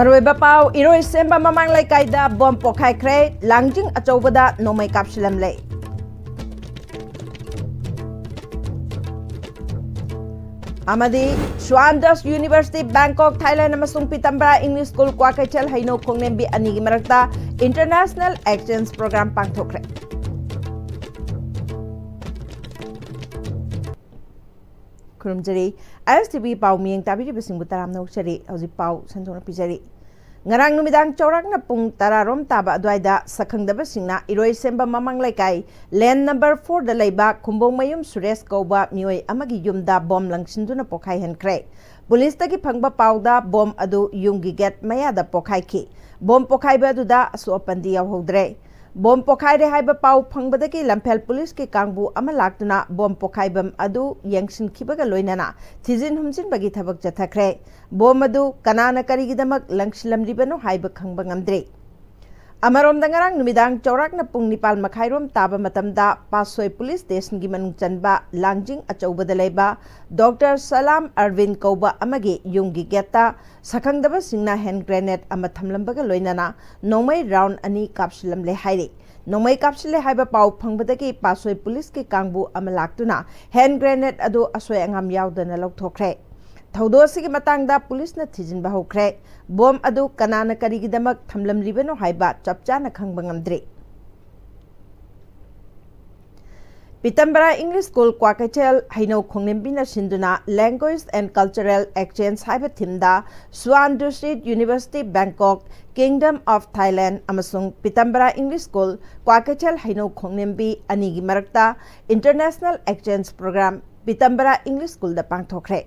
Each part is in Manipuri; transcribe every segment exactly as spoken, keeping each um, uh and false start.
ꯑꯔꯣꯏꯕ ꯄꯥꯎ, ꯏꯔꯣꯏꯁꯦꯝꯕ ꯃꯃꯥꯡ ꯂꯩꯀꯥꯏꯗ ꯕꯣꯝ ꯄꯣꯈꯥꯏꯈ꯭ꯔꯦ, ꯂꯥꯡꯖꯤꯡ ꯑꯆꯧꯕꯗ ꯅꯣꯡꯃꯩ ꯀꯥꯞꯁꯤꯜꯂꯝꯂꯦ꯫ ꯑꯃꯗꯤ Swan Dush University Bangkok, Thailand ꯑꯃꯁꯨꯡ Pitambara English School ꯀ꯭ꯋꯥꯀꯩꯊꯦꯜ ꯍꯩꯅꯧ ꯈꯣꯡꯅꯦꯝꯕꯤ ꯑꯅꯤꯒꯤ ꯃꯔꯛꯇ International Exchange Program ꯄꯥꯡꯊꯣꯛꯈ꯭ꯔꯦ꯫ ꯈꯨꯔꯨꯝꯖꯔꯤ꯫ ISTV ꯄꯥꯎ ꯃꯤꯌꯦꯡ ꯇꯥꯕꯤꯔꯤꯕꯁꯤꯡꯕꯨ ꯇꯔꯥꯝꯅ ꯑꯣꯛꯆꯔꯤ꯫ ꯍꯧꯖꯤꯛ ꯄꯥꯎ ꯁꯟꯗꯣꯛꯅ ꯄꯤꯖꯔꯤ꯫ ꯉꯔꯥꯡ ꯅꯨꯃꯤꯗꯥꯡ ꯆꯥꯎꯔꯥꯛꯅ ꯄꯨꯡ ꯇꯔꯥ ꯔꯣꯝ ꯇꯥꯕ ꯑꯗꯨꯋꯥꯏꯗ ꯁꯛꯈꯪꯗꯕꯁꯤꯡꯅ ꯏꯔꯣꯏꯁꯦꯝꯕ ꯃꯃꯥꯡ ꯂꯩꯀꯥꯏ land number four ꯗ ꯂꯩꯕ ꯈꯨꯝꯕꯣꯡꯃꯌꯨꯝ ꯁꯨꯔꯦꯁ ꯀꯧꯕ ꯃꯤꯑꯣꯏ ꯑꯃꯒꯤ ꯌꯨꯝꯗ ꯕꯣꯝ ꯂꯪꯁꯤꯟꯗꯨꯅ ꯄꯣꯈꯥꯏꯍꯟꯈ꯭ꯔꯦ꯫ ꯄꯨꯂꯤꯁꯇꯒꯤ ꯐꯪꯕ ꯄꯥꯎꯗ ꯕꯣꯝ ꯑꯗꯨ ꯌꯨꯝꯒꯤ gate ꯃꯌꯥꯗ ꯄꯣꯈꯥꯏꯈꯤ꯫ ꯕꯣꯝ ꯄꯣꯈꯥꯏꯕ ꯑꯗꯨꯗ ꯑꯁꯣꯛ ꯑꯄꯟꯗꯤ ꯌꯥꯎꯍꯧꯗ꯭ꯔꯦ꯫ ꯕꯣꯝ ꯄꯣꯈꯥꯏꯔꯦ ꯍꯥꯏꯕ ꯄꯥꯎ ꯐꯪꯕꯗꯒꯤ ꯂꯝꯐꯦꯜ ꯄꯨꯂꯤꯁꯀꯤ ꯀꯥꯡꯕꯨ ꯑꯃ ꯂꯥꯛꯇꯨꯅ ꯕꯣꯝ ꯄꯣꯈꯥꯏꯐꯝ ꯑꯗꯨ ꯌꯦꯡꯁꯤꯟꯈꯤꯕꯒ ꯂꯣꯏꯅꯅ ꯊꯤꯖꯤꯟ ꯍꯨꯝꯖꯤꯟꯕꯒꯤ ꯊꯕꯛ ꯆꯠꯊꯈ꯭ꯔꯦ꯫ ꯕꯣꯝ ꯑꯗꯨ ꯀꯅꯥꯅ ꯀꯔꯤꯒꯤꯗꯃꯛ ꯂꯪꯁꯤꯜꯂꯝꯂꯤꯕꯅꯣ ꯍꯥꯏꯕ ꯈꯪꯕ ꯉꯝꯗ꯭ꯔꯤ꯫ ꯑꯃꯔꯣꯝꯗ, ꯉꯔꯥꯡ ꯅꯨꯃꯤꯗꯥꯡ ꯆꯥꯎꯔꯥꯛꯅ ꯄꯨꯡ ꯅꯤꯄꯥꯜ ꯃꯈꯥꯏꯔꯣꯝ ꯇꯥꯕ ꯃꯇꯝꯗ ꯄꯥꯠꯁꯣꯏ ꯄꯨꯂꯤꯁ ꯁ꯭ꯇꯦꯁꯟꯒꯤ ꯃꯅꯨꯡ ꯆꯟꯕ ꯂꯥꯡꯖꯤꯡ ꯑꯆꯧꯕꯗ ꯂꯩꯕ ꯗꯣꯛꯇꯔ ꯁꯂꯥꯝ ꯑꯔꯕꯤꯟ ꯀꯧꯕ ꯑꯃꯒꯤ ꯌꯨꯝꯒꯤ gateꯇ ꯁꯛꯈꯪꯗꯕꯁꯤꯡꯅ hand grenade ꯑꯃ ꯊꯝꯂꯝꯕꯒ ꯂꯣꯏꯅꯅ ꯅꯣꯡꯃꯩ round ꯑꯅꯤ ꯀꯥꯞꯁꯤꯜꯂꯝꯂꯦ ꯍꯥꯏꯔꯤ꯫ ꯅꯣꯡꯃꯩ ꯀꯥꯞꯁꯤꯜꯂꯦ ꯍꯥꯏꯕ ꯄꯥꯎ ꯐꯪꯕꯗꯒꯤ ꯄꯥꯠꯁꯣꯏ ꯄꯨꯂꯤꯁꯀꯤ ꯀꯥꯡꯕꯨ ꯑꯃ ꯂꯥꯛꯇꯨꯅ hand grenade ꯑꯗꯨ ꯑꯁꯣꯏ ꯑꯉꯥꯝ ꯌꯥꯎꯗꯅ ꯂꯧꯊꯣꯛꯈ꯭ꯔꯦ꯫ ꯊꯧꯗꯣꯛ ꯑꯁꯤꯒꯤ ꯃꯇꯥꯡꯗ ꯄꯨꯂꯤꯁꯅ ꯊꯤꯖꯤꯟꯕ ꯍꯧꯈ꯭ꯔꯦ꯫ ꯕꯣꯝ ꯑꯗꯨ ꯀꯅꯥꯅ ꯀꯔꯤꯒꯤꯗꯃꯛ ꯊꯝꯂꯝꯂꯤꯕꯅꯣ ꯍꯥꯏꯕ ꯆꯞ ꯆꯥꯅ ꯈꯪꯕ ꯉꯝꯗ꯭ꯔꯤ꯫ Pitambara English School ꯀ꯭ꯋꯥꯀꯩꯊꯦꯜ ꯍꯩꯅꯧ ꯈꯣꯡꯅꯦꯝꯕꯤꯅ ꯁꯤꯟꯗꯨꯅ Language and Cultural Exchange ꯍꯥꯏꯕ themeꯗ Swan Dush University Bangkok, Kingdom of Thailand ꯑꯃꯁꯨꯡ Pitambara English School ꯀ꯭ꯋꯥꯀꯩꯊꯦꯜ ꯍꯩꯅꯧ ꯈꯣꯡꯅꯦꯝꯕꯤ ꯑꯅꯤꯒꯤ ꯃꯔꯛꯇ International Exchange Program Pitambara English Schoolꯗ ꯄꯥꯡꯊꯣꯛꯈ꯭ꯔꯦ꯫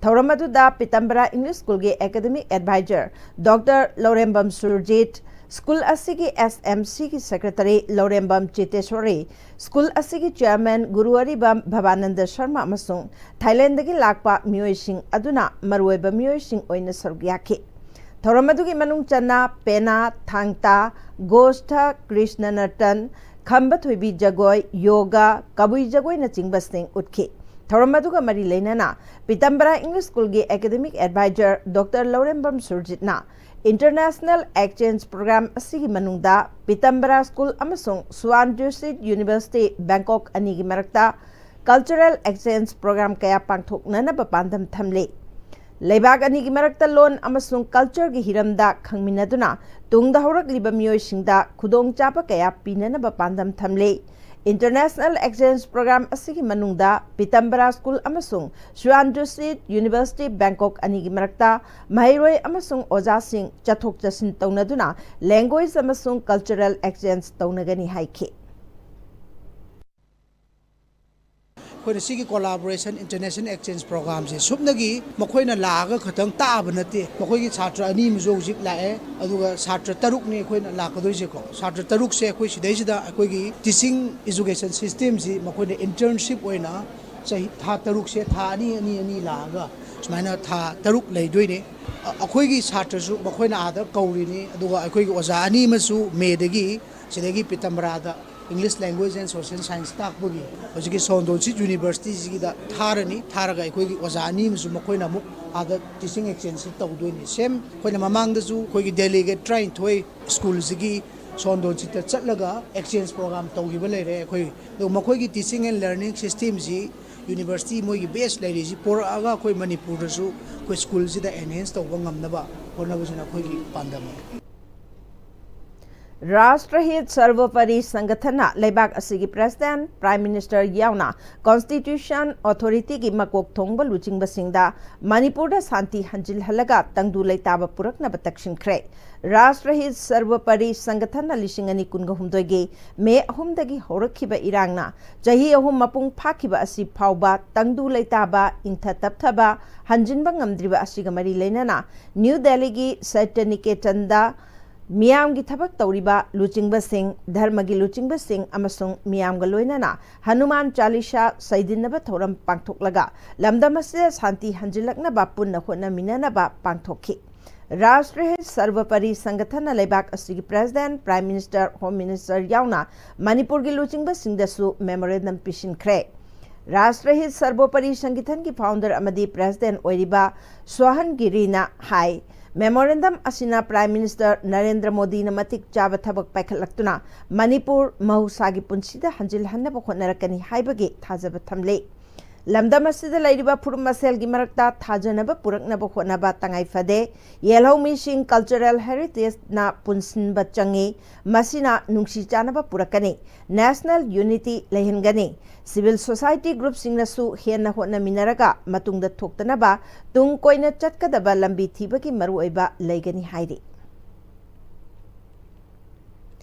ꯊꯧꯔꯝ ꯑꯗꯨꯗ Pitambara English Schoolꯒꯤ Academic Advisor doctor Laurembam Surjit, school ꯑꯁꯤꯒꯤ SMCꯒꯤ Secretary ꯂꯧꯔꯦꯝꯕꯝ ꯆꯤꯇꯦꯁꯣꯔꯤ, ꯁ꯭ꯀꯨꯜ ꯑꯁꯤꯒꯤ Chairman ꯒꯨꯔꯨ ꯑꯔꯤꯕꯝ ꯚꯕꯥꯅꯟꯗ ꯁꯔꯃ ꯑꯃꯁꯨꯡ ꯊꯥꯏꯂꯦꯟꯗꯒꯤ ꯂꯥꯛꯄ ꯃꯤꯑꯣꯏꯁꯤꯡ ꯑꯗꯨꯅ ꯃꯔꯨꯑꯣꯏꯕ ꯃꯤꯑꯣꯏꯁꯤꯡ ꯑꯣꯏꯅ ꯁꯔꯨꯛ ꯌꯥꯈꯤ꯫ ꯊꯧꯔꯝ ꯑꯗꯨꯒꯤ ꯃꯅꯨꯡ ꯆꯟꯅ ꯄꯦꯅꯥ, ꯊꯥꯡ ꯇꯥ, ꯒꯣꯁꯊ, ꯀ꯭ꯔꯤꯁꯅ ꯅꯔꯇꯟ, ꯈꯝꯕ ꯊꯣꯏꯕꯤ ꯖꯒꯣꯏ, ꯌꯣꯒꯥ, ꯀꯕꯨꯏ ꯖꯒꯣꯏꯅꯆꯤꯡꯕꯁꯤꯡ ꯎꯠꯈꯤ꯫ ꯊꯧꯔꯝ ꯑꯗꯨꯒ ꯃꯔꯤ ꯂꯩꯅꯅ Pitambara English Schoolꯒꯤ Academic Advisor ꯗꯣꯛꯇꯔ ꯂꯧꯔꯦꯝꯕꯝ ꯁꯨꯔꯖꯤꯠꯅ International Exchange Program ꯑꯁꯤꯒꯤ ꯃꯅꯨꯡꯗ ꯄꯤꯇꯝꯕꯔꯥ ꯁ꯭ꯀꯨꯜ ꯑꯃꯁꯨꯡ ꯁ꯭ꯋꯥꯟ ꯗ꯭ꯌꯨꯁꯤꯠ ꯌꯨꯅꯤꯚꯔꯁꯤꯇꯤ ꯕꯦꯡꯀꯣꯛ ꯑꯅꯤꯒꯤ ꯃꯔꯛꯇ Cultural Exchange Program ꯀꯌꯥ ꯄꯥꯡꯊꯣꯛꯅꯅꯕ ꯄꯥꯟꯗꯝ ꯊꯝꯂꯤ꯫ ꯂꯩꯕꯥꯛ ꯑꯅꯤꯒꯤ ꯃꯔꯛꯇ ꯂꯣꯟ ꯑꯃꯁꯨꯡ cultureꯒꯤ ꯍꯤꯔꯝꯗ ꯈꯪꯃꯤꯟꯅꯗꯨꯅ ꯇꯨꯡꯗ ꯍꯧꯔꯛꯂꯤꯕ ꯃꯤꯑꯣꯏꯁꯤꯡꯗ ꯈꯨꯗꯣꯡꯆꯥꯕ ꯀꯌꯥ ꯄꯤꯅꯅꯕ ꯄꯥꯟꯗꯝ ꯊꯝꯂꯤ꯫ International Exchange Program ꯑꯁꯤꯒꯤ ꯃꯅꯨꯡꯗ ꯄꯤꯇꯝꯕꯔꯥ ꯁ꯭ꯀꯨꯜ ꯑꯃꯁꯨꯡ ꯁ꯭ꯋꯥꯟ ꯗ꯭ꯌꯨꯁꯤꯠ ꯌꯨꯅꯤꯚꯔꯁꯤꯇꯤ ꯕꯦꯡꯀꯣꯛ ꯑꯅꯤꯒꯤ ꯃꯔꯛꯇ ꯃꯍꯩꯔꯣꯏ ꯑꯃꯁꯨꯡ ꯑꯣꯖꯥꯁꯤꯡ ꯆꯠꯊꯣꯛ ꯆꯠꯁꯤꯟ ꯇꯧꯅꯗꯨꯅ language ꯑꯃꯁꯨꯡ cultural exchange ꯇꯧꯅꯒꯅꯤ ꯍꯥꯏꯈꯤ꯫ ꯑꯩꯈꯣꯏꯅ ꯁꯤꯒꯤ collaboration, international exchange programꯁꯦ ꯁꯨꯞꯅꯒꯤ ꯃꯈꯣꯏꯅ ꯂꯥꯛꯑꯒ ꯈꯛꯇꯪ ꯇꯥꯛꯑꯕ ꯅꯠꯇꯦ꯫ ꯃꯈꯣꯏꯒꯤ ꯁꯥꯇ꯭ꯔ ꯑꯅꯤ ꯑꯃꯁꯨ ꯍꯧꯖꯤꯛ ꯂꯥꯛꯑꯦ, ꯑꯗꯨꯒ ꯁꯥꯇ꯭ꯔ ꯇꯔꯨꯛꯅꯤ ꯑꯩꯈꯣꯏꯅ ꯂꯥꯛꯀꯗꯣꯏꯁꯦꯀꯣ꯫ ꯁꯥꯇ꯭ꯔ ꯇꯔꯨꯛꯁꯦ ꯑꯩꯈꯣꯏ ꯁꯤꯗꯩꯁꯤꯗ ꯑꯩꯈꯣꯏꯒꯤ teaching education systemꯁꯤ ꯃꯈꯣꯏꯅ internship ꯑꯣꯏꯅ ꯆꯍꯤ, ꯊꯥ ꯇꯔꯨꯛꯁꯦ ꯊꯥ ꯑꯅꯤ, ꯑꯅꯤ, ꯑꯅꯤ ꯂꯥꯛꯑꯒ ꯁꯨꯃꯥꯏꯅ ꯊꯥ ꯇꯔꯨꯛ ꯂꯩꯗꯣꯏꯅꯦ꯫ ꯑ-, ꯑꯩꯈꯣꯏꯒꯤ ꯁꯥꯇ꯭ꯔꯁꯨ ꯃꯈꯣꯏꯅ ꯑꯥꯗ ꯀꯧꯔꯤꯅꯤ, ꯑꯗꯨꯒ ꯑꯩꯈꯣꯏꯒꯤ ꯑꯣꯖꯥ ꯑꯅꯤ ꯑꯃꯁꯨ ꯃꯦꯗꯒꯤ ꯁꯤꯗꯒꯤ ꯄꯤꯇꯝꯕꯔꯥꯗ English Language and Social Science ꯇꯥꯛꯄꯒꯤ ꯍꯧꯖꯤꯛꯀꯤ ꯁꯣꯟꯗꯣꯟꯁꯤꯠ ꯌꯨꯅꯤꯚꯔꯁꯤꯇꯤꯁꯤꯗ ꯊꯥꯔꯅꯤ꯫ ꯊꯥꯔꯒ ꯑꯩꯈꯣꯏꯒꯤ ꯑꯣꯖꯥ ꯑꯅꯤ ꯑꯃꯁꯨ ꯃꯈꯣꯏꯅ ꯑꯃꯨꯛ ꯑꯥꯗ teaching exchangeꯁꯤ ꯇꯧꯗꯣꯏꯅꯤ꯫ Same ꯑꯩꯈꯣꯏꯅ ꯃꯃꯥꯡꯗꯁꯨ ꯑꯩꯈꯣꯏꯒꯤ delegate ꯇꯔꯥꯅꯤꯊꯣꯏ ꯁ꯭ꯀꯨꯜꯁꯤꯒꯤ ꯁꯣꯟꯗꯣꯟꯁꯤꯠꯇ ꯆꯠꯂꯒ exchange program ꯇꯧꯈꯤꯕ ꯂꯩꯔꯦ꯫ ꯑꯩꯈꯣꯏ ꯑꯗꯣ ꯃꯈꯣꯏꯒꯤ teaching and learning systemꯁꯤ ꯌꯨꯅꯤꯚꯔꯁꯤꯇꯤ ꯃꯣꯏꯒꯤ base ꯂꯩꯔꯤꯁꯤ ꯄꯣꯔꯛꯑꯒ ꯑꯩꯈꯣꯏ ꯃꯅꯤꯄꯨꯔꯗꯁꯨ ꯑꯩꯈꯣꯏ ꯁ꯭ꯀꯨꯜꯁꯤꯗ enhance ꯇꯧꯕ ꯉꯝꯅꯕ ꯍꯣꯠꯅꯕꯁꯤꯅ ꯑꯩꯈꯣꯏꯒꯤ ꯄꯥꯟꯗꯝꯅꯤ꯫ ꯔꯥꯁꯇ꯭ꯔꯍꯤꯠ ꯁꯔꯕꯣꯄꯔꯤ ꯁꯪꯒꯊꯟꯅ ꯂꯩꯕꯥꯛ ꯑꯁꯤꯒꯤ President, Prime Minister ꯌꯥꯎꯅ Constitution Authorityꯒꯤ ꯃꯀꯣꯛ ꯊꯣꯡꯕ ꯂꯨꯆꯤꯡꯕꯁꯤꯡꯗ ꯃꯅꯤꯄꯨꯔꯗ ꯁꯥꯟꯇꯤ ꯍꯟꯖꯤꯜꯍꯜꯂꯒ ꯇꯪꯗꯨ ꯂꯩꯇꯥꯕ ꯄꯨꯔꯛꯅꯕ ꯇꯛꯁꯤꯟꯈ꯭ꯔꯦ꯫ ꯔꯥꯁꯇ꯭ꯔꯍꯤꯠ ꯁꯔꯕꯣꯄꯔꯤ ꯁꯪꯒꯊꯟꯅ ꯂꯤꯁꯤꯡ ꯑꯅꯤ ꯀꯨꯟꯒ ꯍꯨꯝꯗꯣꯏꯒꯤ ꯃꯦ ꯑꯍꯨꯝꯗꯒꯤ ꯍꯧꯔꯛꯈꯤꯕ ꯏꯔꯥꯡꯅ ꯆꯍꯤ ꯑꯍꯨꯝ ꯃꯄꯨꯡ ꯐꯥꯈꯤꯕ ꯑꯁꯤ ꯐꯥꯎꯕ ꯇꯪꯗꯨ ꯂꯩꯇꯥꯕ, ꯏꯪꯊ ꯇꯞꯊꯕ ꯍꯟꯖꯤꯟꯕ ꯉꯝꯗ꯭ꯔꯤꯕ ꯑꯁꯤꯒ ꯃꯔꯤ ꯂꯩꯅꯅ ꯅ꯭ꯌꯨ ꯗꯦꯜꯂꯤꯒꯤ ꯁꯇ꯭ꯌꯅꯤꯀꯦꯇꯟꯗ ꯃꯤꯌꯥꯝꯒꯤ ꯊꯕꯛ ꯇꯧꯔꯤꯕ ꯂꯨꯆꯤꯡꯕꯁꯤꯡ, ꯙꯔꯃꯒꯤ ꯂꯨꯆꯤꯡꯕꯁꯤꯡ ꯑꯃꯁꯨꯡ ꯃꯤꯌꯥꯝꯒ ꯂꯣꯏꯅꯅ ꯍꯅꯨꯃꯥꯟ ꯆꯥꯂꯤꯁꯥ ꯁꯩꯗꯤꯟꯅꯕ ꯊꯧꯔꯝ ꯄꯥꯡꯊꯣꯛꯂꯒ ꯂꯝꯗꯝ ꯑꯁꯤꯗ ꯁꯥꯟꯇꯤ ꯍꯟꯖꯤꯜꯂꯛꯅꯕ ꯄꯨꯟꯅ ꯍꯣꯠꯅꯃꯤꯟꯅꯅꯕ ꯄꯥꯡꯊꯣꯛꯈꯤ꯫ ꯔꯥꯁꯇ꯭ꯔꯤꯌ ꯁꯔꯕꯣꯄꯔꯤ ꯁꯪꯒꯊꯟꯅ ꯂꯩꯕꯥꯛ ꯑꯁꯤꯒꯤ President, Prime Minister, Home Minister ꯌꯥꯎꯅ ꯃꯅꯤꯄꯨꯔꯒꯤ ꯂꯨꯆꯤꯡꯕꯁꯤꯡꯗꯁꯨ memorandum ꯄꯤꯁꯤꯟꯈ꯭ꯔꯦ꯫ ꯔꯥꯁꯇ꯭ꯔꯍꯤꯠ ꯁꯔꯕꯣꯄꯔꯤ ꯁꯪꯒꯤꯊꯟꯒꯤ founder ꯑꯃꯗꯤ President ꯑꯣꯏꯔꯤꯕ ꯁꯣꯍꯟ ꯒꯤꯔꯤꯅ ꯍꯥꯏ, Memorandum ꯑꯁꯤꯅ Prime Minister ꯅꯔꯦꯟꯗ꯭ꯔ ꯃꯣꯗꯤꯅ ꯃꯇꯤꯛ ꯆꯥꯕ ꯊꯕꯛ ꯄꯥꯏꯈꯠꯂꯛꯇꯨꯅ ꯃꯅꯤꯄꯨꯔ ꯃꯍꯧꯁꯥꯒꯤ ꯄꯨꯟꯁꯤꯗ ꯍꯟꯖꯤꯜꯍꯟꯅꯕ ꯍꯣꯠꯅꯔꯛꯀꯅꯤ ꯍꯥꯏꯕꯒꯤ ꯊꯥꯖꯕ ꯊꯝꯂꯤ꯫ ꯂꯝꯗꯝ ꯑꯁꯤꯗ ꯂꯩꯔꯤꯕ ꯐꯨꯔꯨꯞ ꯃꯁꯦꯜꯒꯤ ꯃꯔꯛꯇ ꯊꯥꯖꯅꯕ ꯄꯨꯔꯛꯅꯕ ꯍꯣꯠꯅꯕ ꯇꯉꯥꯏ ꯐꯗꯦ꯫ ꯌꯦꯜꯍꯧꯃꯤꯁꯤꯡ cultural heritageꯅ ꯄꯨꯟꯁꯤꯟꯕ ꯆꯪꯏ꯫ ꯃꯁꯤꯅ ꯅꯨꯡꯁꯤ ꯆꯥꯟꯅꯕ ꯄꯨꯔꯛꯀꯅꯤ꯫ National unity ꯂꯩꯍꯟꯒꯅꯤ꯫ Civil society groupꯁꯤꯡꯅꯁꯨ ꯍꯦꯟꯅ ꯍꯣꯠꯅꯃꯤꯟꯅꯔꯒ ꯃꯇꯨꯡꯗ ꯊꯣꯛꯇꯅꯕ ꯇꯨꯡ ꯀꯣꯏꯅ ꯆꯠꯀꯗꯕ ꯂꯝꯕꯤ ꯊꯤꯕꯒꯤ ꯃꯔꯨꯑꯣꯏꯕ ꯂꯩꯒꯅꯤ ꯍꯥꯏꯔꯤ꯫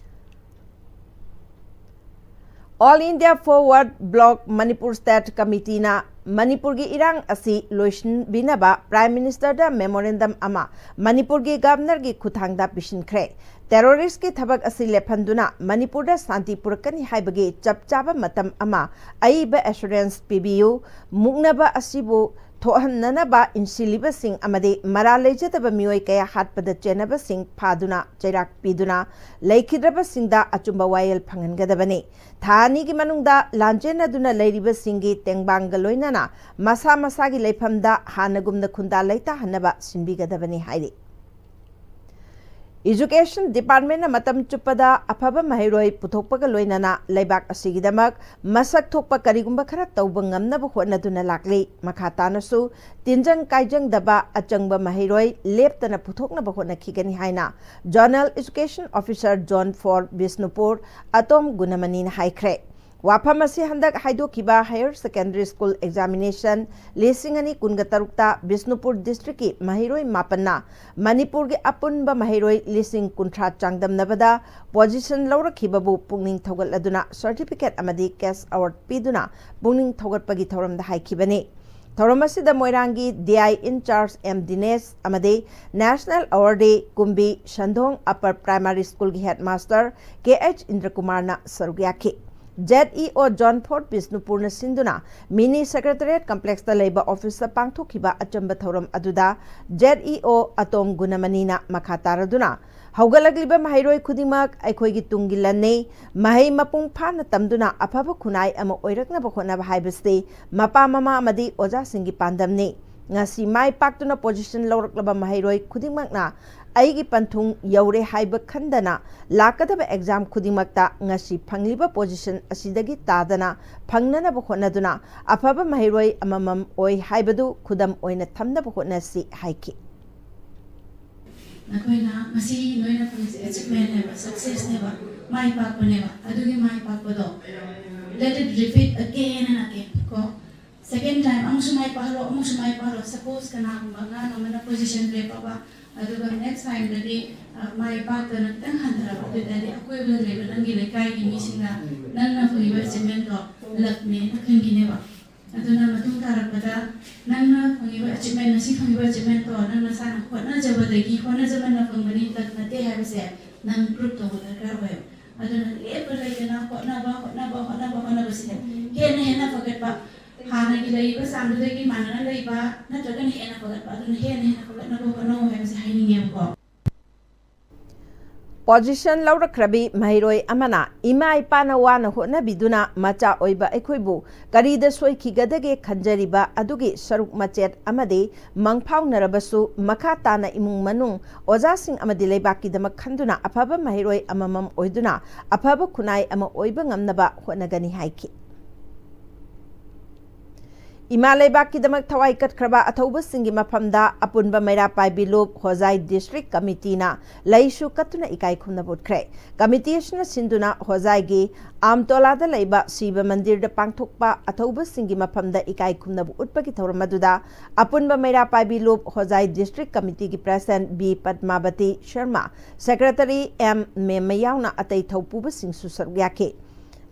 All India Forward Bloc Manipur State Committeeꯅ ꯃꯅꯤꯄꯨꯔꯒꯤ ꯏꯔꯥꯡ ꯑꯁꯤ ꯂꯣꯏꯁꯤꯟꯕꯤꯅꯕ Prime Ministerꯗ memorandum ꯑꯃ ꯃꯅꯤꯄꯨꯔꯒꯤ Governorꯒꯤ ꯈꯨꯠꯊꯥꯡꯗ ꯄꯤꯁꯤꯟꯈ꯭ꯔꯦ꯫ Terroristꯀꯤ ꯊꯕꯛ ꯑꯁꯤ ꯂꯦꯞꯍꯟꯗꯨꯅ ꯃꯅꯤꯄꯨꯔꯗ ꯁꯥꯟꯇꯤ ꯄꯨꯔꯛꯀꯅꯤ ꯍꯥꯏꯕꯒꯤ ꯆꯞ ꯆꯥꯕ ꯃꯇꯝ ꯑꯃ ꯑꯏꯕ assurance ꯄꯤꯕꯤꯌꯨ꯫ ꯃꯨꯛꯅꯕ ꯑꯁꯤꯕꯨ ꯊꯣꯛꯍꯟꯅꯅꯕ ꯏꯟꯁꯤꯜꯂꯤꯕꯁꯤꯡ ꯑꯃꯗꯤ ꯃꯔꯥꯜ ꯂꯩꯖꯗꯕ ꯃꯤꯑꯣꯏ ꯀꯌꯥ ꯍꯥꯠꯄꯗ ꯆꯦꯟꯅꯕꯁꯤꯡ ꯐꯥꯗꯨꯅ ꯆꯩꯔꯥꯛ ꯄꯤꯗꯨꯅ ꯂꯩꯈꯤꯗ꯭ꯔꯕꯁꯤꯡꯗ ꯑꯆꯨꯝꯕ ꯋꯥꯌꯦꯜ ꯐꯪꯍꯟꯒꯗꯕꯅꯤ꯫ ꯊꯥ ꯑꯅꯤꯒꯤ ꯃꯅꯨꯡꯗ ꯂꯥꯟꯖꯦꯟꯅꯗꯨꯅ ꯂꯩꯔꯤꯕꯁꯤꯡꯒꯤ ꯇꯦꯡꯕꯥꯡꯒ ꯂꯣꯏꯅꯅ ꯃꯁꯥ ꯃꯁꯥꯒꯤ ꯂꯩꯐꯝꯗ ꯍꯥꯟꯅꯒꯨꯝꯅ ꯈꯨꯟꯗꯥ ꯂꯩꯇꯥꯍꯟꯅꯕ ꯁꯤꯟꯕꯤꯒꯗꯕꯅꯤ ꯍꯥꯏꯔꯤ꯫ Education Departmentꯅ ꯃꯇꯝ ꯆꯨꯞꯄꯗ ꯑꯐꯕ ꯃꯍꯩꯔꯣꯏ ꯄꯨꯊꯣꯛꯄꯒ ꯂꯣꯏꯅꯅ ꯂꯩꯕꯥꯛ ꯑꯁꯤꯒꯤꯗꯃꯛ ꯃꯁꯛ ꯊꯣꯛꯄ ꯀꯔꯤꯒꯨꯝꯕ ꯈꯔ ꯇꯧꯕ ꯉꯝꯅꯕ ꯍꯣꯠꯅꯗꯨꯅ ꯂꯥꯛꯂꯤ꯫ ꯃꯈꯥ ꯇꯥꯅꯁꯨ ꯇꯤꯟꯖꯪ ꯀꯥꯏꯖꯪꯗꯕ ꯑꯆꯪꯕ ꯃꯍꯩꯔꯣꯏ ꯂꯦꯞꯇꯅ ꯄꯨꯊꯣꯛꯅꯕ ꯍꯣꯠꯅꯈꯤꯒꯅꯤ ꯍꯥꯏꯅ Zonal Education Officer Zone four Bishnupur ꯑꯇꯣꯝ ꯒꯨꯅꯃꯅꯤꯅ ꯍꯥꯏꯈ꯭ꯔꯦ꯫ ꯋꯥꯐꯝ ꯑꯁꯤ ꯍꯟꯗꯛ ꯍꯥꯏꯗꯣꯛꯈꯤꯕ Higher Secondary School Examination ꯂꯤꯁꯤꯡ ꯑꯅꯤ ꯀꯨꯟꯒ ꯇꯔꯨꯛꯇ ꯕꯤꯁꯅꯨꯄꯨꯔ districtꯀꯤ ꯃꯍꯩꯔꯣꯏ ꯃꯥꯄꯟꯅ ꯃꯅꯤꯄꯨꯔꯒꯤ ꯑꯄꯨꯟꯕ ꯃꯍꯩꯔꯣꯏ ꯂꯤꯁꯤꯡ ꯀꯨꯟꯊ꯭ꯔꯥ ꯆꯥꯡꯗꯝꯅꯕꯗ position ꯂꯧꯔꯛꯈꯤꯕꯕꯨ ꯄꯨꯛꯅꯤꯡ ꯊꯧꯒꯠꯂꯗꯨꯅ certificate ꯑꯃꯗꯤ cash award ꯄꯤꯗꯨꯅ ꯄꯨꯛꯅꯤꯡ ꯊꯧꯒꯠꯄꯒꯤ ꯊꯧꯔꯝꯗ ꯍꯥꯏꯈꯤꯕꯅꯤ꯫ ꯊꯧꯔꯝ ꯑꯁꯤꯗ ꯃꯣꯏꯔꯥꯡꯒꯤ D I in charge M ꯗꯤꯅꯦꯁ ꯑꯃꯗꯤ National Awardee ꯀꯨꯝꯕꯤ ꯁꯟꯗꯣꯡ Upper Primary Schoolꯒꯤ headmaster K H ꯏꯟꯗ꯭ꯔꯀꯨꯃꯥꯔꯅ ꯁꯔꯨꯛ ꯌꯥꯈꯤ꯫ Z E O Zone four ꯕꯤꯁꯅꯨꯄꯨꯔꯅ ꯁꯤꯟꯗꯨꯅ Mini Secretariat Complexꯇ ꯂꯩꯕ officeꯇ ꯄꯥꯡꯊꯣꯛꯈꯤꯕ ꯑꯆꯝꯕ ꯊꯧꯔꯝ ꯑꯗꯨꯗ Z E O ꯑꯇꯣꯝ ꯒꯨꯅꯃꯅꯤꯅ ꯃꯈꯥ ꯇꯥꯔꯗꯨꯅ, ꯍꯧꯒꯠꯂꯛꯂꯤꯕ ꯃꯍꯩꯔꯣꯏ ꯈꯨꯗꯤꯡꯃꯛ ꯑꯩꯈꯣꯏꯒꯤ ꯇꯨꯡꯒꯤ ꯂꯟꯅꯤ꯫ ꯃꯍꯩ ꯃꯄꯨꯡ ꯐꯥꯅ ꯇꯝꯗꯨꯅ ꯑꯐꯕ ꯈꯨꯟꯅꯥꯏ ꯑꯃ ꯑꯣꯏꯔꯛꯅꯕ ꯍꯣꯠꯅꯕ ꯍꯥꯏꯕꯁꯤ ꯃꯄꯥ ꯃꯃꯥ ꯑꯃꯗꯤ ꯑꯣꯖꯥꯁꯤꯡꯒꯤ ꯄꯥꯟꯗꯝꯅꯤ꯫ ꯉꯁꯤ ꯃꯥꯏ ꯄꯥꯛꯇꯨꯅ position ꯂꯧꯔꯛꯂꯕ ꯃꯍꯩꯔꯣꯏ ꯈꯨꯗꯤꯡꯃꯛꯅ ꯑꯩꯒꯤ ꯄꯟꯊꯨꯡ ꯌꯧꯔꯦ ꯍꯥꯏꯕ ꯈꯟꯗꯅ ꯂꯥꯛꯀꯗꯕ exam ꯈꯨꯗꯤꯡꯃꯛꯇ ꯉꯁꯤ ꯐꯪꯂꯤꯕ position ꯑꯁꯤꯗꯒꯤ ꯇꯥꯗꯅ ꯐꯪꯅꯅꯕ ꯍꯣꯠꯅꯗꯨꯅ ꯑꯐꯕ ꯃꯍꯩꯔꯣꯏ ꯑꯃꯃꯝ ꯑꯣꯏ ꯍꯥꯏꯕꯗꯨ ꯈꯨꯗꯝ ꯑꯣꯏꯅ ꯊꯝꯅꯕ ꯍꯣꯠꯅꯁꯤ ꯍꯥꯏꯈꯤ꯫ ꯅꯈꯣꯏꯅ ꯉꯁꯤ ꯅꯣꯏꯅ ꯐꯪꯉꯤꯁꯦ achievement ꯅꯦꯕ, success ꯅꯦꯕ, ꯃꯥꯏ ꯄꯥꯛꯄꯅꯦꯕ꯫ ꯑꯗꯨꯒꯤ ꯃꯥꯏ ꯄꯥꯛꯄꯗꯣ let it repeat again and again ꯀꯣ꯫ Second time ꯑꯃꯨꯛꯁꯨ ꯃꯥꯏ ꯄꯥꯛꯍꯜꯂꯣ, ꯑꯃꯨꯛꯁꯨ ꯃꯥꯏ ꯄꯥꯛꯍꯜꯂꯣ꯫ Suppose ꯀꯅꯥꯒꯨꯝꯕ ꯑꯉꯥꯡ ꯑꯃꯅ position ꯂꯦꯞꯄꯕ, ꯑꯗꯨꯒ next time ꯗꯗꯤ ꯃꯥꯏ ꯄꯥꯛꯇꯅ ꯈꯤꯇꯪ ꯍꯟꯊꯔꯕ, ꯑꯗꯨ ꯑꯣꯏꯇꯥꯔꯗꯤ ꯑꯀꯣꯏꯕꯗ ꯂꯩꯕ ꯅꯪꯒꯤ ꯂꯩꯀꯥꯏꯒꯤ ꯃꯤꯁꯤꯡꯅ ꯅꯪꯅ ꯐꯪꯉꯤꯕ achievement ꯗꯣ luck ꯅꯦꯅ ꯈꯟꯈꯤꯅꯦꯕ꯫ ꯑꯗꯨꯅ ꯃꯇꯨꯡ ꯇꯥꯔꯛꯄꯗ ꯅꯪꯅ ꯐꯪꯉꯤꯕ achievement, ꯉꯁꯤ ꯐꯪꯉꯤꯕ achievement ꯇꯣ ꯅꯪ ꯅꯁꯥꯅ ꯍꯣꯠꯅꯖꯕꯗꯒꯤ, ꯍꯣꯠꯅꯖꯃꯟꯅ ꯐꯪꯕꯅꯤ, luck ꯅꯠꯇꯦ ꯍꯥꯏꯕꯁꯦ ꯅꯪ prove ꯇꯧꯕ ꯗꯔꯀꯥꯔ ꯑꯣꯏꯌꯦꯕ꯫ ꯑꯗꯨꯅ ꯂꯦꯞꯄ ꯂꯩꯇꯅ ꯍꯣꯠꯅꯕ, ꯍꯣꯠꯅꯕ, ꯍꯣꯠꯅꯕ, ꯍꯣꯠꯅꯕꯁꯤꯅ ꯍꯦꯟꯅ ꯍꯦꯟꯅ ꯐꯒꯠꯄ, ꯍꯥꯟꯅꯒꯤ ꯂꯩꯔꯤꯕ ꯆꯥꯡꯗꯨꯗꯒꯤ ꯃꯥꯟꯅꯅ ꯂꯩꯕ ꯅꯠꯇ꯭ꯔꯒꯅ ꯍꯦꯟꯅ ꯐꯒꯠꯄ, ꯑꯗꯨꯅ ꯍꯦꯟꯅ ꯍꯦꯟꯅ ꯐꯒꯠꯅꯕ ꯍꯣꯠꯅꯧ ꯍꯥꯏꯕꯁꯦ ꯍꯥꯏꯅꯤꯡꯉꯦꯕꯀꯣ꯫ Position ꯂꯧꯔꯛꯈ꯭ꯔꯕꯤ ꯃꯍꯩꯔꯣꯏ ꯑꯃꯅ ꯏꯃꯥ ꯏꯄꯥꯅ ꯋꯥꯅ ꯍꯣꯠꯅꯕꯤꯗꯨꯅ ꯃꯆꯥ ꯑꯣꯏꯕ ꯑꯩꯈꯣꯏꯕꯨ ꯀꯔꯤꯗ ꯁꯣꯏꯈꯤꯒꯗꯒꯦ ꯈꯟꯖꯔꯤꯕ ꯑꯗꯨꯒꯤ ꯁꯔꯨꯛ ꯃꯆꯦꯠ ꯑꯃꯗꯤ ꯃꯪꯐꯥꯎꯅꯔꯕꯁꯨ ꯃꯈꯥ ꯇꯥꯅ ꯏꯃꯨꯡ ꯃꯅꯨꯡ, ꯑꯣꯖꯥꯁꯤꯡ ꯑꯃꯗꯤ ꯂꯩꯕꯥꯛꯀꯤꯗꯃꯛ ꯈꯟꯗꯨꯅ ꯑꯐꯕ ꯃꯍꯩꯔꯣꯏ ꯑꯃꯃꯝ ꯑꯣꯏꯗꯨꯅ ꯑꯐꯕ ꯈꯨꯟꯅꯥꯏ ꯑꯃ ꯑꯣꯏꯕ ꯉꯝꯅꯕ ꯍꯣꯠꯅꯒꯅꯤ ꯍꯥꯏꯈꯤ꯫ ꯏꯃꯥ ꯂꯩꯕꯥꯛꯀꯤꯗꯃꯛ ꯊꯋꯥꯏ ꯀꯠꯈ꯭ꯔꯕ ꯑꯊꯧꯕꯁꯤꯡꯒꯤ ꯃꯐꯝꯗ ꯑꯄꯨꯟꯕ ꯃꯩꯔꯥ ꯄꯥꯏꯕꯤ ꯂꯨꯞ ꯍꯣꯖꯥꯏ district committee ꯅ ꯂꯩꯁꯨ ꯀꯠꯇꯨꯅ ꯏꯀꯥꯏ ꯈꯨꯝꯅꯕ ꯎꯠꯈ꯭ꯔꯦ꯫ Committee ꯑꯁꯤꯅ ꯁꯤꯟꯗꯨꯅ ꯍꯣꯖꯥꯏꯒꯤ ꯑꯥꯝꯇꯣꯂꯥꯗ ꯂꯩꯕ ꯁꯤꯕ ꯃꯟꯗꯤꯔꯗ ꯄꯥꯡꯊꯣꯛꯄ ꯑꯊꯧꯕꯁꯤꯡꯒꯤ ꯃꯐꯝꯗ ꯏꯀꯥꯏ ꯈꯨꯝꯅꯕ ꯎꯠꯄꯒꯤ ꯊꯧꯔꯝ ꯑꯗꯨꯗ ꯑꯄꯨꯟꯕ ꯃꯩꯔꯥ ꯄꯥꯏꯕꯤ ꯂꯨꯞ ꯍꯣꯖꯥꯏ district committee ꯒꯤ president B Padmabati Sharma, secretary M Memma ꯌꯥꯎꯅ ꯑꯇꯩ ꯊꯧꯄꯨꯕꯁꯤꯡꯁꯨ ꯁꯔꯨꯛ ꯌꯥꯈꯤ꯫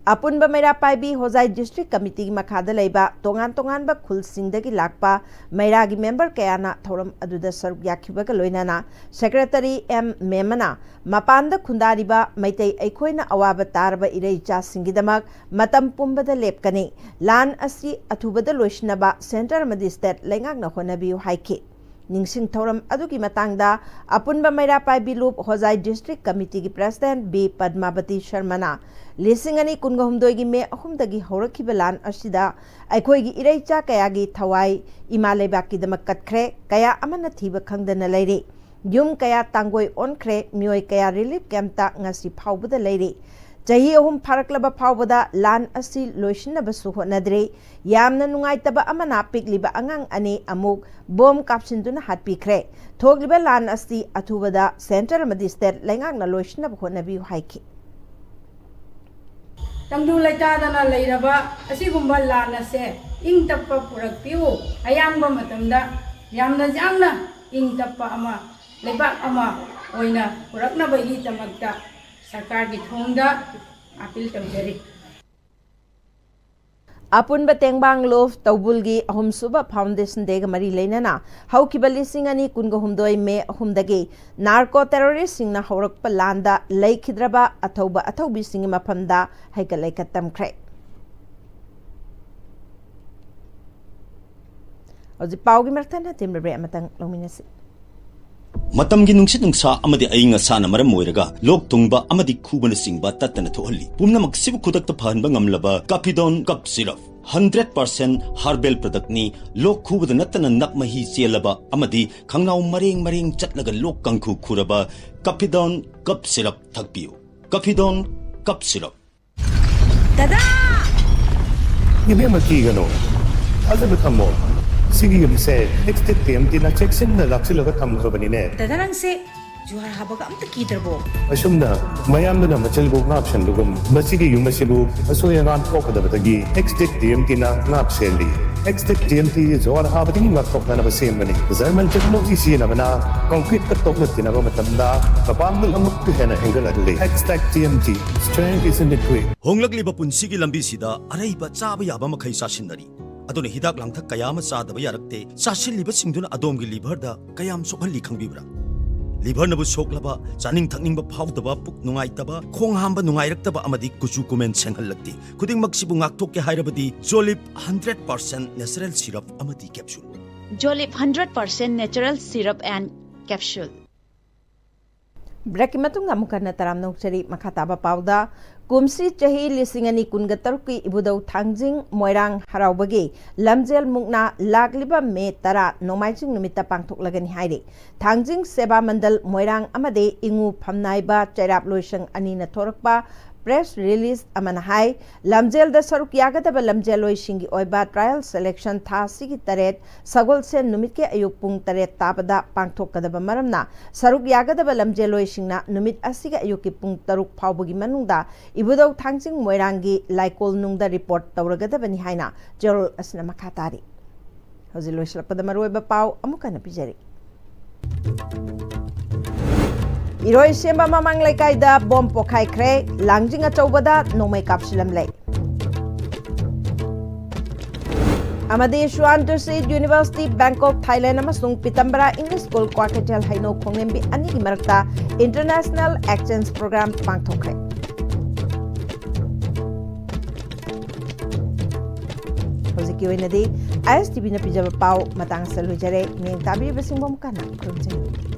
ꯑꯄꯨꯟꯕ ꯃꯩꯔꯥ ꯄꯥꯏꯕꯤ ꯍꯣꯖꯥꯏ district committee ꯒꯤ ꯃꯈꯥꯗ ꯂꯩꯕ ꯇꯣꯉꯥꯟ ꯇꯣꯉꯥꯟꯕ ꯈꯨꯜꯁꯤꯡꯗꯒꯤ ꯂꯥꯛꯄ ꯃꯩꯔꯥꯒꯤ member ꯀꯌꯥꯅ ꯊꯧꯔꯝ ꯑꯗꯨꯗ ꯁꯔꯨꯛ ꯌꯥꯈꯤꯕꯒ ꯂꯣꯏꯅꯅ secretary ꯑꯦꯝ ꯃꯦꯝꯃꯅ ꯃꯄꯥꯟꯗ ꯈꯨꯟꯗꯥꯔꯤꯕ ꯃꯩꯇꯩ ꯑꯩꯈꯣꯏꯅ ꯑꯋꯥꯕ ꯇꯥꯔꯕ ꯏꯔꯩ ꯏꯆꯥꯁꯤꯡꯒꯤꯗꯃꯛ ꯃꯇꯝ ꯄꯨꯝꯕꯗ ꯂꯦꯞꯀꯅꯤ꯫ ꯂꯥꯟ ꯑꯁꯤ ꯑꯊꯨꯕꯗ ꯂꯣꯏꯁꯤꯟꯅꯕ centre ꯑꯃꯗꯤ state ꯂꯩꯉꯥꯛꯅ ꯍꯣꯠꯅꯕꯤꯌꯨ ꯍꯥꯏꯈꯤ꯫ ꯅꯤꯡꯁꯤꯡ ꯊꯧꯔꯝ ꯑꯗꯨꯒꯤ ꯃꯇꯥꯡꯗ ꯑꯄꯨꯟꯕ ꯃꯩꯔꯥ ꯄꯥꯏꯕꯤ ꯂꯨꯞ ꯍꯣꯖꯥꯏ ꯗꯤꯁꯇ꯭ꯔꯤꯛ ꯀꯃꯤꯇꯤꯒꯤ ꯄ꯭ꯔꯦꯁꯤꯗꯦꯟꯠ ꯕꯤ ꯄꯗꯃꯥꯕꯇꯤ ꯁꯔꯃꯅ ꯂꯤꯁꯤꯡ ꯑꯅꯤ ꯀꯨꯟꯒ ꯍꯨꯝꯗꯣꯏꯒꯤ ꯃꯦ ꯑꯍꯨꯝꯗꯒꯤ ꯍꯧꯔꯛꯈꯤꯕ ꯂꯥꯟ ꯑꯁꯤꯗ ꯑꯩꯈꯣꯏꯒꯤ ꯏꯔꯩꯆꯥ ꯀꯌꯥꯒꯤ ꯊꯋꯥꯏ ꯏꯃꯥ ꯂꯩꯕꯥꯛꯀꯤꯗꯃꯛ ꯀꯠꯈ꯭ꯔꯦ, ꯀꯌꯥ ꯑꯃꯅ ꯊꯤꯕ ꯈꯪꯗꯅ ꯂꯩꯔꯤ꯫ ꯌꯨꯝ ꯀꯌꯥ ꯇꯥꯡꯒꯣꯏ ꯑꯣꯟꯈ꯭ꯔꯦ, ꯃꯤꯑꯣꯏ ꯀꯌꯥ ꯔꯤꯂꯤꯐ ꯀꯦꯝꯞꯇ ꯉꯁꯤ ꯐꯥꯎꯕꯗ ꯂꯩꯔꯤ꯫ ꯆꯍꯤ ꯑꯍꯨꯝ ꯐꯥꯔꯛꯂꯕ ꯐꯥꯎꯕꯗ ꯂꯥꯟ ꯑꯁꯤ ꯂꯣꯏꯁꯤꯟꯅꯕꯁꯨ ꯍꯣꯠꯅꯗ꯭ꯔꯤ꯫ ꯌꯥꯝꯅ ꯅꯨꯡꯉꯥꯏꯇꯕ ꯑꯃꯅ, ꯄꯤꯛꯂꯤꯕ ꯑꯉꯥꯡ ꯑꯅꯤ ꯑꯃꯨꯛ ꯕꯣꯝ ꯀꯥꯞꯁꯤꯟꯗꯨꯅ ꯍꯥꯠꯄꯤꯈ꯭ꯔꯦ꯫ ꯊꯣꯛꯂꯤꯕ ꯂꯥꯟ ꯑꯁꯤ ꯑꯊꯨꯕꯗ ꯁꯦꯟꯇꯔ ꯑꯃꯗꯤ ꯁ꯭ꯇꯦꯠ ꯂꯩꯉꯥꯛꯅ ꯂꯣꯏꯁꯤꯟꯅꯕ ꯍꯣꯠꯅꯕꯤꯌꯨ ꯍꯥꯏꯈꯤ꯫ ꯇꯪꯗꯨ ꯂꯩꯇꯥꯗꯅ ꯂꯩꯔꯕ ꯑꯁꯤꯒꯨꯝꯕ ꯂꯥꯟ ꯑꯁꯦ ꯏꯪ ꯇꯞꯄ ꯄꯨꯔꯛꯄꯤꯌꯨ꯫ ꯑꯌꯥꯡꯕ ꯃꯇꯝꯗ ꯌꯥꯝꯅ ꯌꯥꯡꯅ ꯏꯪ ꯇꯞꯄ ꯑꯃ, ꯂꯩꯕꯥꯛ ꯑꯃ ꯑꯣꯏꯅ ꯄꯨꯔꯛꯅꯕꯒꯤꯗꯃꯛꯇ ꯁꯔꯀꯥꯔꯒꯤ ꯊꯣꯡꯗ ꯑꯥꯄꯤꯜ ꯇꯧꯖꯔꯤ꯫ ꯑꯄꯨꯟꯕ ꯇꯦꯡꯕꯥꯡ ꯂꯨꯞ ꯇꯧꯕꯨꯜꯒꯤ ꯑꯍꯨꯝꯁꯨꯕ ꯐꯥꯎꯟꯗꯦꯁꯟ ꯗꯦꯒ ꯃꯔꯤ ꯂꯩꯅꯅ ꯍꯧꯈꯤꯕ ꯂꯤꯁꯤꯡ ꯑꯅꯤ ꯀꯨꯟꯒ ꯍꯨꯝꯗꯣꯏ ꯃꯦ ꯑꯍꯨꯝꯗꯒꯤ ꯅꯥꯔꯀꯣ ꯇꯦꯔꯣꯔꯤꯁꯁꯤꯡꯅ ꯍꯧꯔꯛꯄ ꯂꯥꯟꯗ ꯂꯩꯈꯤꯗ꯭ꯔꯕ ꯑꯊꯧꯕ ꯑꯊꯧꯕꯤꯁꯤꯡꯒꯤ ꯃꯐꯝꯗ ꯍꯩꯀꯠ ꯂꯩꯀꯠ ꯇꯝꯈ꯭ꯔꯦ꯫ ꯍꯧꯖꯤꯛ ꯄꯥꯎꯒꯤ ꯃꯔꯛ ꯊꯠꯅ ꯇꯦꯟꯕ ꯕ꯭ꯔꯦꯛ ꯑꯃꯇꯪ ꯂꯧꯃꯤꯟꯅꯁꯤ꯫ ꯃꯇꯝꯒꯤ ꯅꯨꯡꯁꯤꯠ ꯅꯨꯡꯁꯥ ꯑꯃꯗꯤ ꯑꯏꯪ ꯑꯁꯥꯅ ꯃꯔꯝ ꯑꯣꯏꯔꯒ ꯂꯣꯛ ꯊꯨꯡꯕ ꯑꯃꯗꯤ ꯈꯨꯕꯅꯆꯤꯡꯕ ꯇꯠꯇꯅ ꯊꯣꯛꯍꯜꯂꯤ꯫ ꯄꯨꯝꯅꯃꯛꯁꯤꯕꯨ ꯈꯨꯗꯛꯇ ꯐꯍꯟꯕ ꯉꯝꯂꯕ ꯀꯥꯐꯤꯗꯣꯟ ꯀꯞ ꯁꯤꯔꯞ, ꯍꯟꯗ꯭ꯔꯦꯠ ꯄꯥꯔꯁꯦꯟ ꯍꯔꯕꯦꯜ ꯄ꯭ꯔꯗꯛꯅꯤ꯫ ꯂꯣꯛ ꯈꯨꯕꯗ ꯅꯠꯇꯅ ꯅꯞ ꯃꯍꯤ ꯆꯦꯜꯂꯕ ꯑꯃꯗꯤ ꯈꯪꯅꯥꯎ ꯃꯔꯦꯡ ꯃꯔꯦꯡ ꯆꯠꯂꯒ ꯂꯣꯛ ꯀꯥꯡꯈꯨ ꯈꯨꯔꯕ ꯀꯥꯐꯤꯗꯣꯟ ꯀꯞ ꯁꯤꯔꯞ ꯊꯛꯄꯤꯌꯨ꯫ ꯀꯥꯐꯤꯗꯣꯟ ꯀꯞ ꯁꯤꯔꯞ꯫ ꯗꯗꯥ! ꯏꯕꯦꯝꯃ, ꯀꯤꯒꯅꯨ꯫ ꯊꯥꯖꯕ ꯊꯝꯃꯣ꯫ ꯁꯤꯒꯤ ꯌꯨꯝꯁꯦ ꯑꯦꯛꯁꯇꯦꯛ ꯇꯤ ꯑꯦꯝ ꯇꯤꯅ ꯆꯦꯛꯁꯤꯟꯅ ꯂꯥꯛꯁꯤꯜꯂꯒ ꯊꯝꯈ꯭ꯔꯕꯅꯤꯅꯦ꯫ ꯗꯗꯥ, ꯅꯪꯁꯦ ꯖꯨꯍꯥꯔ ꯍꯥꯕꯒ ꯑꯝꯇ ꯀꯤꯗ꯭ꯔꯕꯣ? ꯑꯁꯨꯝꯅ ꯃꯌꯥꯝꯗꯨꯅ ꯃꯆꯤꯜꯕꯨ ꯉꯥꯛ ꯁꯦꯟꯕꯒꯨꯝ, ꯃꯁꯤꯒꯤ ꯌꯨꯝ ꯑꯁꯤꯕꯨ ꯑꯁꯣꯏ ꯑꯉꯥꯝ ꯊꯣꯛꯀꯗꯕꯗꯒꯤ ꯑꯦꯛꯁꯇꯦꯛ ꯇꯤ ꯑꯦꯝ ꯇꯤꯅ ꯉꯥꯛ ꯁꯦꯜꯂꯤ꯫ ꯑꯦꯛꯁꯇꯦꯛ ꯇꯤ ꯑꯦꯝ ꯇꯤ ꯖꯨꯍꯥꯔ ꯍꯥꯕꯗꯒꯤ ꯉꯥꯛꯊꯣꯛꯅꯅꯕ ꯁꯦꯝꯕꯅꯤ꯫ ꯖꯔꯃꯟ ꯇꯦꯛꯅꯣꯂꯣꯖꯤ ꯁꯤꯖꯤꯟꯅꯕꯅ ꯀꯣꯡꯀ꯭ꯔꯤꯠꯀ ꯇꯣꯛꯅ ꯇꯤꯟꯅꯕ ꯃꯇꯝꯗ ꯃꯄꯥꯡꯒꯜ ꯑꯃꯨꯛꯀ ꯍꯦꯟꯅ ꯍꯦꯟꯒꯠꯍꯜꯂꯤ꯫ ꯑꯦꯛꯁꯇꯦꯛ T M T, strength is in the grit. ꯍꯣꯡꯂꯛꯂꯤꯕ ꯄꯨꯟꯁꯤꯒꯤ ꯂꯝꯕꯤꯁꯤꯗ ꯑꯔꯩꯕ ꯆꯥꯕ ꯌꯥꯕ ꯃꯈꯩ ꯆꯥꯁꯤꯟꯅꯔꯤ꯫ ꯑꯗꯨꯅ ꯍꯤꯗꯥꯛ ꯂꯥꯡꯊꯛ ꯀꯌꯥ ꯑꯃ ꯆꯥꯗꯕ ꯌꯥꯔꯛꯇꯦ꯫ ꯆꯥꯁꯤꯜꯂꯤꯕꯁꯤꯡꯗꯨꯅ ꯑꯗꯣꯝꯒꯤ ꯂꯤꯚꯔꯗ ꯀꯌꯥꯝ ꯁꯣꯛꯍꯜꯂꯤ ꯈꯪꯕꯤꯕ꯭ꯔꯥ? ꯂꯤꯚꯔꯅꯕꯨ ꯁꯣꯛꯂꯕ, ꯆꯥꯅꯤꯡ ꯊꯛꯅꯤꯡꯕ ꯐꯥꯎꯗꯕ, ꯄꯨꯛ ꯅꯨꯡꯉꯥꯏꯇꯕ, ꯈꯣꯡ ꯍꯥꯝꯕ ꯅꯨꯡꯉꯥꯏꯔꯛꯇꯕ ꯑꯃꯗꯤ ꯀꯨꯆꯨ ꯀꯨꯃꯦꯟ ꯁꯦꯡꯍꯜꯂꯛꯇꯦ꯫ ꯈꯨꯗꯤꯡꯃꯛꯁꯤꯕꯨ ꯉꯥꯛꯊꯣꯛꯀꯦ ꯍꯥꯏꯔꯕꯗꯤ ꯖꯣꯂꯤꯞ ꯍꯟꯗ꯭ꯔꯦꯠ ꯄꯥꯔꯁꯦꯟ ꯅꯦꯆꯔꯦꯜ ꯁꯤꯔꯞ ꯑꯃꯗꯤ capsule. Jolib hundred percent natural syrup and capsule. ꯕ꯭ꯔꯦꯛꯀꯤ ꯃꯇꯨꯡꯗ ꯑꯃꯨꯛ ꯍꯟꯅ ꯇꯔꯥꯝꯅ ꯑꯣꯛꯆꯔꯤ꯫ ꯃꯈꯥ ꯇꯥꯕ ꯄꯥꯎꯗ, ꯀꯨꯝꯁꯤ ꯆꯍꯤ ꯂꯤꯁꯤꯡ ꯑꯅꯤ ꯀꯨꯟꯒ ꯇꯔꯨꯛꯀꯤ ꯏꯕꯨꯙꯧ ꯊꯥꯡꯖꯤꯡ ꯃꯣꯏꯔꯥꯡ ꯍꯔꯥꯎꯕꯒꯤ ꯂꯝꯖꯦꯜ ꯃꯨꯛꯅꯥ ꯂꯥꯛꯂꯤꯕ ꯃꯦ ꯇꯔꯥ ꯅꯣꯡꯃꯥꯏꯖꯤꯡ ꯅꯨꯃꯤꯠꯇ ꯄꯥꯡꯊꯣꯛꯂꯒꯅꯤ ꯍꯥꯏꯔꯤ꯫ ꯊꯥꯡꯖꯤꯡ ꯁꯦꯕꯥ ꯃꯟꯗꯜ ꯃꯣꯏꯔꯥꯡ ꯑꯃꯗꯤ ꯏꯉꯨ ꯐꯝꯅꯥꯏꯕ ꯆꯩꯔꯥꯞ ꯂꯣꯏꯁꯪ ꯑꯅꯤꯅ ꯊꯣꯔꯛꯄ ꯄ꯭ꯔꯦꯁ ꯔꯤꯂꯤꯖ ꯑꯃꯅ ꯍꯥꯏ, ꯂꯝꯖꯦꯜꯗ ꯁꯔꯨꯛ ꯌꯥꯒꯗꯕ ꯂꯝꯖꯦꯜꯂꯣꯏꯁꯤꯡꯒꯤ ꯑꯣꯏꯕ ꯇ꯭ꯔꯥꯌꯦꯜ ꯁꯦꯂꯦꯛꯁꯟ ꯊꯥ ꯑꯁꯤꯒꯤ ꯇꯔꯦꯠ, ꯁꯒꯣꯜꯁꯦꯟ ꯅꯨꯃꯤꯠꯀꯤ ꯑꯌꯨꯛ ꯄꯨꯡ ꯇꯔꯦꯠ ꯇꯥꯕꯗ ꯄꯥꯡꯊꯣꯛꯀꯗꯕ ꯃꯔꯝꯅ, ꯁꯔꯨꯛ ꯌꯥꯒꯗꯕ ꯂꯝꯖꯦꯜꯂꯣꯏꯁꯤꯡꯅ ꯅꯨꯃꯤꯠ ꯑꯁꯤꯒꯤ ꯑꯌꯨꯛꯀꯤ ꯄꯨꯡ ꯇꯔꯨꯛ ꯐꯥꯎꯕꯒꯤ ꯃꯅꯨꯡꯗ ꯏꯕꯨꯙꯧ ꯊꯥꯡꯖꯤꯡ ꯃꯣꯏꯔꯥꯡꯒꯤ ꯂꯥꯏꯀꯣꯜ ꯅꯨꯡꯗ ꯔꯤꯄꯣꯔꯠ ꯇꯧꯔꯒꯗꯕꯅꯤ ꯍꯥꯏꯅ ꯆꯦꯔꯣꯜ ꯑꯁꯤꯅ ꯃꯈꯥ ꯇꯥꯔꯤ꯫ ꯍꯧꯖꯤꯛ ꯂꯣꯏꯁꯤꯜꯂꯛꯄꯗ ꯃꯔꯨꯑꯣꯏꯕ ꯄꯥꯎ ꯑꯃꯨꯛ ꯍꯟꯅ ꯄꯤꯖꯔꯤ꯫ ꯏꯔꯣꯏꯁꯦꯝꯕ ꯃꯃꯥꯡ ꯂꯩꯀꯥꯏꯗ ꯕꯣꯝ ꯄꯣꯈꯥꯏꯈ꯭ꯔꯦ, ꯂꯥꯡꯖꯤꯡ ꯑꯆꯧꯕꯗ ꯅꯣꯡꯃꯩ ꯀꯥꯞꯁꯤꯜꯂꯝꯂꯦ꯫ ꯑꯃꯗꯤ ꯁ꯭ꯋꯥꯟ ꯇꯨꯁꯤ ꯌꯨꯅꯤꯚꯔꯁꯤꯇꯤ ꯕꯦꯡꯀꯣꯛ ꯊꯥꯏꯂꯦꯟ ꯑꯃꯁꯨꯡ ꯄꯤꯇꯝꯕꯔꯥ ꯏꯪꯂꯤꯁ ꯁ꯭ꯀꯨꯜ ꯀ꯭ꯋꯥꯀꯩꯊꯦꯜ ꯍꯩꯅꯧ ꯈꯣꯡꯂꯦꯝꯕꯤ ꯑꯅꯤꯒꯤ ꯃꯔꯛꯇ ꯏꯟꯇꯔꯅꯦꯁꯅꯦꯜ ꯑꯦꯛꯁꯆꯦꯟꯖ ꯄ꯭ꯔꯣꯒ꯭ꯔꯥꯝ ꯄꯥꯡꯊꯣꯛꯈ꯭ꯔꯦ꯫ ꯍꯧꯖꯤꯛꯀꯤ ꯑꯣꯏꯅꯗꯤ ꯑꯥꯏ ꯑꯦꯁ ꯇꯤ ꯚꯤꯅ ꯄꯤꯖꯕ ꯄꯥꯎ ꯃꯇꯥꯡ ꯑꯁꯤꯗ ꯂꯣꯏꯖꯔꯦ꯫ ꯃꯤꯠꯌꯦꯡ ꯇꯥꯕꯤꯔꯤꯕꯁꯤꯡꯕꯨ ꯑꯃꯨꯛ ꯍꯟꯅ ꯈꯨꯔꯨꯝꯖꯔꯤ꯫